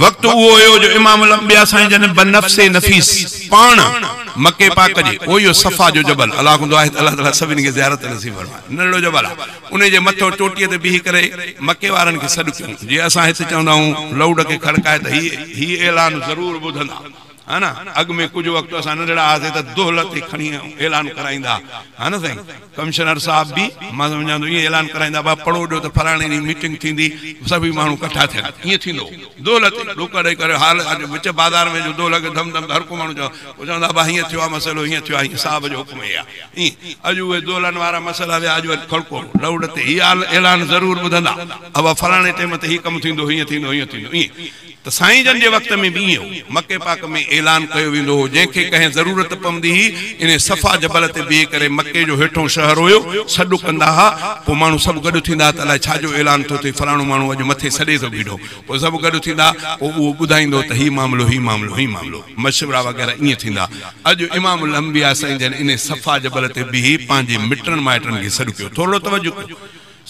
وقت اهو هيو جو امام الانبياء سائين جن بنفس نفيس پاڻ مڪي پاڪ جي اهو ئي صفا جو جبل الله ڪندو آهي ته الله تعالي سڀني کي زيارت نصيب فرمائي ننڍڙو جبل آهي انهي جي مٿو چوٽيء تي بيهي ڪري مڪي وارن کي سڏ ڪيون جيئن اسان هت چوندا آهيون لئوڊ کي کڙڪائي ته هي هي اعلان ضرور ٻڌندا ها نه اڳ ۾ ڪجهه وقت اسان ننڍڙا هئاسي ته دهل تي کڻي اعلان ڪرائيندا ها نه سائين ڪمشنر صاحب به مان سمجهان ٿو ائين اعلان ڪرائيندا ڀا پڙهو ڏيو ته فلاڻي ڏينهن ميٽنگ ٿيندي سڀئي ماڻهو ڪٺا ٿين ائين ٿيندو هو دهل تي ڏوڪڙ ڏئي ڪري حال اڄ وچ بازار ۾ جو دهل کي ڌم ڌم ته هر ڪو ماڻهو چوندو پوء چوندا ڀا هيئن ٿيو آهي مسئلو هيئن ٿيو آهي هيئن صاحب جو حڪم هي آهي ائين اڄ اهي دهلن وارا مسئلا ويا اڄ وري کڙڪو لئوڊ تي هي اعلان ضرور ٻڌندا ابا فلاڻي ٽيم تي هي ڪم ٿيندو هيئن ٿيندو هيئن ٿيندو ائين ته سائين جن جي وقت ۾ به ائين هو. مڪي پاڪ ۾ اعلان ڪيو ويندو هو، جنهن کي ڪنهن ضرورت پوندي هئي، انهي صفا جبل تي بيهي ڪري مڪي جو هيٺون شهر هيو، سڏ ڪندا ها، پوء ماڻهو سڀ گڏ ٿيندا ها ته الائي ڇا جو اعلان ٿو ٿئي، فلاڻو ماڻهو اڄ مٿي سڏي ٿو بيٺو، پوء سڀ گڏ ٿيندا، پوء اهو ٻڌائيندو ته هي معاملو، هي معاملو، هي معاملو، مشورا وغيره ائين ٿيندا. اڄ امام الانبياء سائين جن انهي صفا جبل تي بيهي پنهنجي مٽن مائٽن کي سڏ ڪيو. ٿورڙو توجه ڪيو.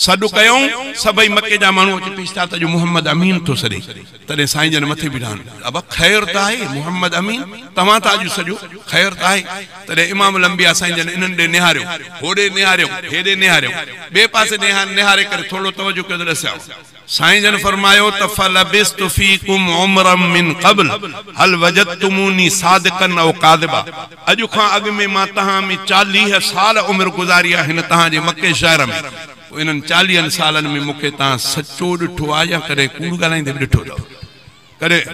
سڏ ڪيائون، سڀئي مڪي جا ماڻهو اچي پيش ٿيا ته اڄ محمد امين ٿو سڏي. تڏهن سائين جن مٿي بيٺا آهن. ابا خير ته آهي، محمد امين توهان ٿا اڄ سڏيو، خير ته آهي. تڏهن امام الانبياء سائين جن انهن ڏي نهاريو، هوڏي نهاريائون، هيڏي نهاريائون، ٻئي پاسي نهاري ڪري ٿورڙو توجه ڪيو ته ڏسيائون. سائين جن فرمايو ته فلبثت فيڪم عمرا من قبل هل وجدتموني صادقا او ڪاذبا اڄ کان اڳ ۾ مان توهان ۾ 40 سال عمر گذاري آهي هن توهان جي مڪي شهر ۾ پوء انهن 40 سالن ۾ مون کي توهان سچو ڏٺو آهي يا ڪڏهن ڪوڙ ڳالهائيندي به ڏٺو اٿو؟ ڪڏهن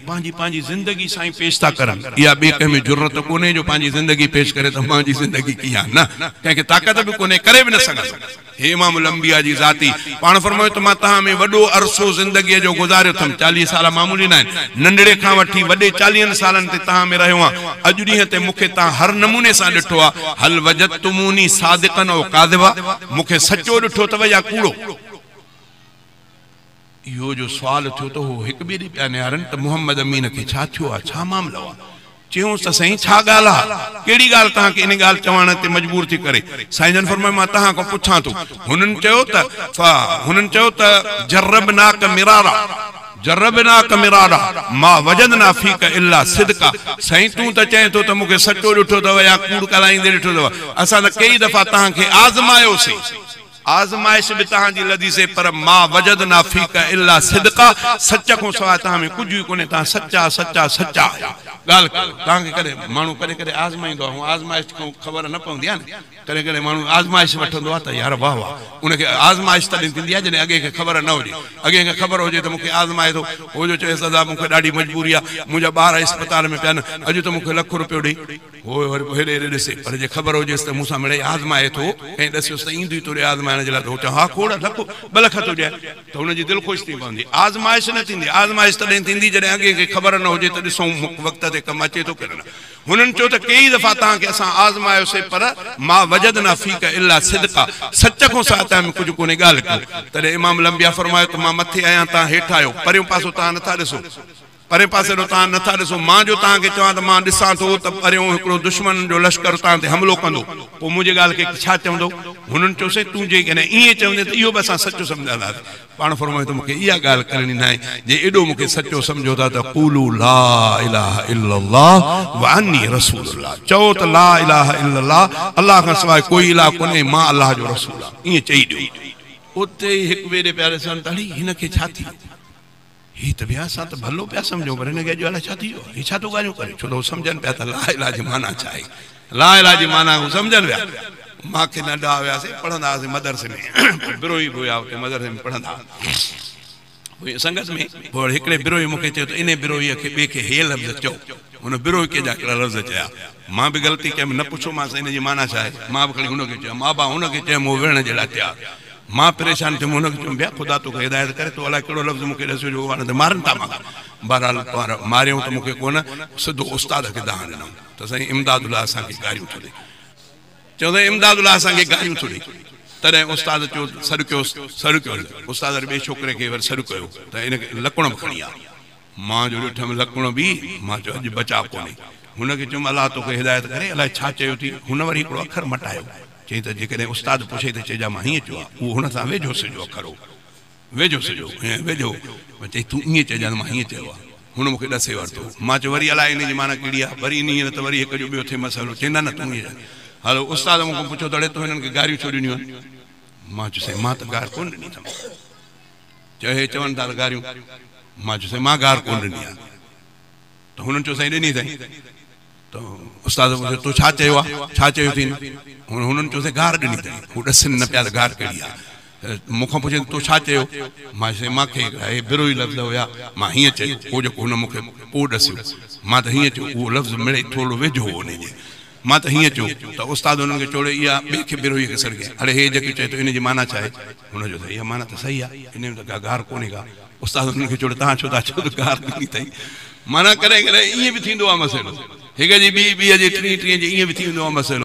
پنهنجي پنهنجي زندگي سائين پيش ٿا ڪرن اها ٻي ڪنهن ۾ جرئت ڪونهي جو پنهنجي زندگي پيش ڪري ته منهنجي زندگي ڪيئن آهي نه ڪنهن کي طاقت به ڪونهي ڪري به نه سگهندو هي امام الانبياء جي ذاتي پاڻ فرمايو ته مان توهان ۾ وڏو عرصو زندگيء جو گذاريو اٿم 40 سال معمولي ناهن ننڍڙي کان وٺي وڏي 40 سالن تي توهان ۾ رهيو آهيان اڄ ڏينهن تي مون کي توهان هر نموني سان ڏٺو آهي هل وجدتموني صادقا او ڪاذبا مون کي سچو ڏٺو اٿو يا ڪوڙو؟ اهو جو سوال ٿيو ته هو هڪ ٻئي ڏي پيا نهارن ته محمد امين کي ڇا ٿيو آهي، ڇا معاملو آهي؟ چيائونس ته سائين ڇا ڳالهه آهي، ڪهڙي ڳالهه توهان کي ان ڳالهه چوڻ تي مجبور ٿي ڪري؟ سائين جن فرمايو مان توهان کان پڇان ٿو. هنن چيو ته هنن چيو ته جربناڪ مرارا جربناڪ مرارا ما وجدنا فيڪ الا صدقا سائين تون ته چئين ٿو ته مون کي سچو ڏٺو اٿو يا ڪوڙ ڳالهائيندي ڏٺو اٿو، اسان ته ڪيئي دفعا توهان کي آزمايوسين. آزمائش به توهان جي لڌي سي پر ما وجدنا فيڪ الا صدقا سچ کان سواء توهان ۾ ڪجهه ئي ڪونهي توهان سچا سچا سچا آهيو. ڳالهه ڪيو توهان کي ڪڏهن ماڻهو ڪڏهن ڪڏهن آزمائيندو آهي هونء آزمائش کان خبر نه پوندي آهي نه ڪڏهن ڪڏهن ماڻهو آزمائش وٺندو آهي ته يار واه واه ان کي آزمائش تڏهن ٿيندي آهي جڏهن اڳئين کي خبر نه هجي اڳئين کي خبر هجي ته مون کي آزمائي ٿو هو جو چويس ادا مون کي ڏاڍي مجبوري آهي منهنجا ٻار اسپتال ۾ پيا آهن اڄ ته مون کي لک روپيو ڏئي هو وري پوء هيڏي هيڏي ڏسي، پر جي خبر هجيس ته مون سان مڙئي آزمائي ٿو، ڪنهن ڏسيس ته ايندو ئي توڏي آزمائڻ جي لاء ته هو چوي ها کوڙ، لک، 2 لک ٿو ڏيان ته هن جي دل خوش ٿي پوندي. آزمائش نه ٿيندي. آزمائش تڏهن ٿيندي جڏهن اڳئين کي خبر نه هجي ته ڏسون وقت تي ڪم اچي ٿو ڪين نه. هنن چيو ته ڪيئي دفعا توهان کي اسان آزمايوسي پر ما وجدنا فيڪ الا صدقا سچ کان سواء توهان ۾ ڪجهه ڪونهي ڳالهه ڪيو. تڏهن امام الانبياء فرمايو ته مان مٿي آهيان توهان هيٺ آهيو، پريون پاسو توهان نٿا ڏسو. پرين پاسي ڏو توهان نٿا ڏسو، مان جو توهان کي چوان ته مان ڏسان ٿو ته پريون هڪڙو دشمنن جو لشڪر توهان تي حملو ڪندو، پوء منهنجي ڳالهه کي ڇا چوندؤ؟ هنن چيو، سائين تون جيڪڏهن ائين چوندين ته اهو به اسان سچو سمجهنداسين. پاڻ فرمايو ته مون کي اها ڳالهه ڪرڻي ناهي، جي ايڏو مون کي سچو سمجهو ٿا ته قولوا لا اله الا الله واني رسول الله، چئو ته لا اله الا الله، الله کان سواء ڪوئي اله ڪونهي، مان الله جو رسول آهيان، ائين چئي ڏيو. اتي ئي هڪ ٻئي ڏي پيا ڏسن ته اڙي هن کي ڇا ٿي ويو؟ هي ته ٻيا اسان ته ڀلو پيا سمجهون پر هن کي اڄ الائي ڇا ٿي ويو آهي هي ڇا ٿو ڳالهيون ڪري ڇو ته هو سمجهن پيا ته لا اله جي معنيٰ ڇا آهي لا اله جي معنيٰ هو سمجهن پيا مان کي ننڍا هياسي پڙهندا هئاسي مدرسي ۾ بروهي به هيا اتي مدرسي ۾ پڙهندا هئا سنگت ۾ پوء هڪڙي بروهي مون کي چيو ته انهي بروهي کي ٻئي کي هي لفظ چئو هن بروهي ڪي جا هڪڙا لفظ چيا مان به غلطي ڪيم نه پڇيومانس ان جي معنيٰ ڇا آهي مان به کڻي هن کي چيم ابا هن کي چيم هو وڙهڻ جي لاء تيار مان پريشان ٿيم، هن کي چيم، ڀيا خدا توکي هدايت ڪري، تو الائي ڪهڙو لفظ مون کي ڏسيو جو هو هاڻي ته مارن ٿا مان کي. بهرحال پر ماريائون ته مون کي ڪونه، سڌو استاد کي دانهن ڏنائون ته سائين امداد الله اسان کي گاريون ٿو ڏئي. چيو سائين امداد الله اسان کي گاريون ٿو ڏئي. تڏهن استاد چيو سڏ ڪيوس، سڏ ڪيوس. استاد وري ٻئي ڇوڪري کي وري سڏ ڪيو ته ان کي لڪڻ به کڻي آ. مان جو ڏٺم لڪڻ به، مان چيو اڄ بچاء ڪونهي. هن کي چيم الله توکي هدايت ڪري، الائي ڇا چيو ٿي. هن وري هڪڙو اکر مٽايو. چيائين ته جيڪڏهن استاد پڇئي ته چئجان مان هيئن چيو آهي. اهو هن سان ويجهو سيجهو اکر هو. ويجهو سڄو ائين ويجهو. چئي تون ائين چئجان مان هيئن چيو آهي. هن مون کي ڏسي ورتو. مان چيو وري الائي ان جي معنيٰ ڪهڙي آهي. وري انهيء نه ته وري هڪ جو ٻيو ٿئي مسئلو. چئي نه نه تون ائين چئه. هلو استاد مون کان پڇيو ته اڙي تو هنن کي گاريون ڇو ڏنيون آهن؟ مان چيو سائين مان ته گار ڪونه ڏني اٿم. چيو هي چون ٿا ته گاريون. مان چيو سائين مان گار ڪونه ڏني آهي. ته هنن چيو سائين ڏني اٿئي. ته استاد پڇيو تو ڇا چيو آهي؟ ڇا چيو اٿئي؟ هنن چيو سائين گار ڏني اٿئي. هو ڏسن نه پيا ته گار ڪهڙي آهي. مون کان پڇين تو ڇا چيو؟ مان چيو سائين مان کي اهي بروهي لفظ هيا، مان هيئن چيو، اهو جيڪو هن مون کي پوء ڏسيو، مان ته هيئن چيو، اهو لفظ مڙئي ٿورڙو ويجهو هو انهي جي، مان ته هيئن چيو ته استاد هنن کي چوڙي اها ٻئي کي بروهيء کي سڏ ڪيائين، اڙي هي جيڪو چئي ٿو ان جي معنيٰ ڇا آهي؟ هن چيو سائين اها معنيٰ ته صحيح آهي، انهي ۾ ته ڪا گار ڪونهي ڪا. استاد هنن کي چوڙي توهان ڇو ٿا چئو ته گار ڏني اٿئي؟ معنيٰ ڪڏهن ڪڏهن ائين به ٿيندو آهي مسئلو، هڪ جي ٻي، ٻيء جي ٽين، ٽين جي ائين به ٿي ويندو آهي مسئلو.